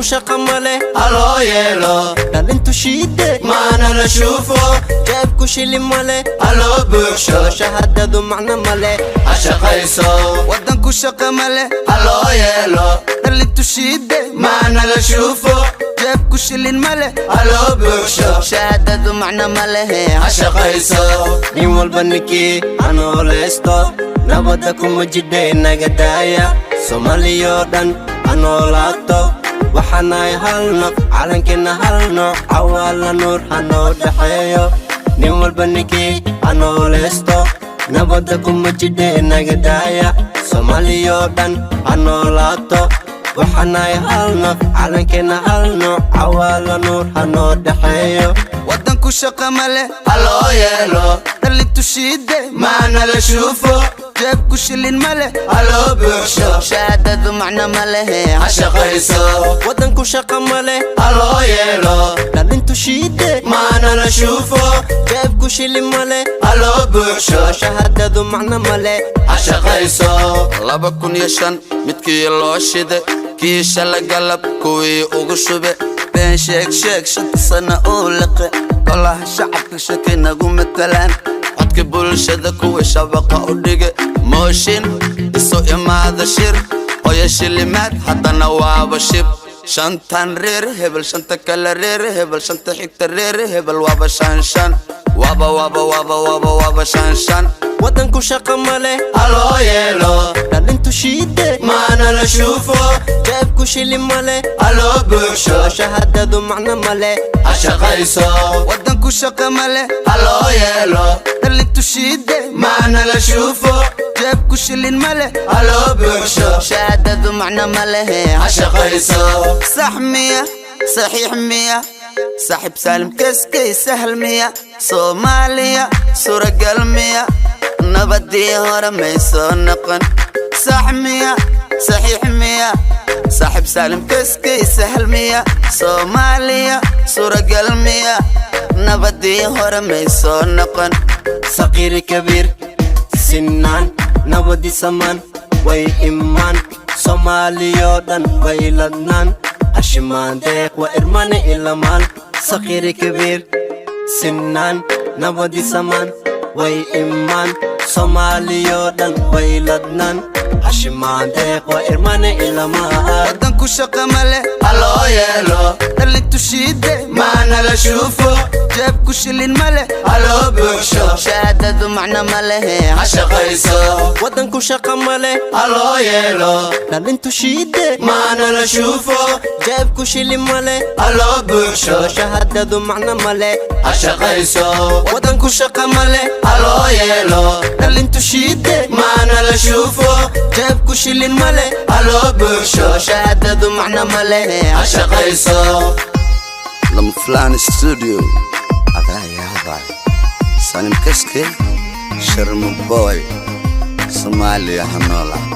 Waddanku shaqa male, Haloo yeelo. Dhalintu shiide, Maana la shuufo. Jeebku shili male, Haloo buuxsho. Shahaadadu macno male, Ha shaqayso. Waddanku shaqa male, Haloo yeelo. Dhalintu shiide, Maana la shuufo. Jeebku shilin male, Haloo buuxsho. Shahaadadu macno ma lehe, Ha shaqayso. Nin walba ninkii hanoolaysto, nabadda kuma jidhay naga daaya. Soomaaliyoo dhan ha noolaato. Waxaanahay hal naf, calankeenna hal nooc, Cawaala Nuur ha noo dhexeeyo. Nin walba ninkii ha noolaysto, nabadda kuma jidhay naga daaya. Soomaaliyoo dhan ha noolaato. Waxaanahay hal naf, calankeenna hal nooc, Cawaala Nuur ha noo dhexeeyo. Waddanku shaqa male, Haloo yeelo. Dhalintu shiide, Maana la shuufo. Jeebku shilin male, Haloo buuxsho. Shahaadadu macno ma lehe, Ha shaqayso. Waddanku shaqa male, Haloo yeelo. Dhalintu shiide, Maana la shuufo. Jeebku shili male, Haloo buuxsho. Shahaadadu macno male, Ha shaqayso. 2005 midkii loo shide, kii shala galab kuwii ugu shube, been sheeg sheeg, 5-ta sana uu liqe. Golaha shacabka shaki nagu matalaan, codka bulshada kuwii shabaqa u dhige, mooshin isu imaada, shir hoya shilimaad, haddana waaba shib. Shantan reer hebel, shanta kale reer hebel, shanta xigta reer hebel, waaba shan shan, waaba waaba waaba waaba waaba shan shan. Waddanku shaqa male, Haloo yeelo. Dhalintu shiide, Maana la shuufo. Jeebku shili male, Haloo buuxsho. Shahaadadu macno male, Ha shaqayso. Waddanku shaqa male, Haloo yeelo. Dhalintu shiide, Maana la shuufo. Jeebku shilin male, Haloo buuxsho. Shahaadadu macno ma lehe, Ha shaqayso. Sax miya, saxiix miya, saaxiib Saalim Keskey, sahal miya? Soomaaliya suuragal miya? Nabadii hore may soo noqon. Sax miya, saxiix miya, saaxiib Saalim Keskey, sahal miya? Soomaaliya suuragal miya? Nabadii hore may soo noqon. Saqiiri kabiir sinaan, nabadi samaan way imaan, Soomaaliyoo dhan way ladnaan, hashimaan deeq waa irmane ilamaan. Saqiiri kabiir sinaan, nabadi samaan way imaan, Soomaaliyoo dhan way ladnaan, hashimaan deeq waa irmane ilamaan. Waddanku shaqa male, Haloo yeelo. Dhalintu shiide, Maana la shuufo. Jeebku shilin male, Haloo buuxsho. Shahaadadu macno ma lehe, Ha shaqayso. Waddanku shaqa male, Haloo yeelo. Dhalintu shiide, Maana la shuufo. Jeebku shili male, Haloo buuxsho. Shahaadadu macno male, Ha shaqayso. Waddanku shaqa male, Haloo yeelo. Dhalintu shiide, Maana la shuufo. Jeebku shilin male, Haloo buuxsho. Shahaadadu macno ma lehe, Ha shaqayso. Lama Filaan Studio, adaa yaabay. Salim Kaske, Sharma Boy, Soomaaliya ha noolaato.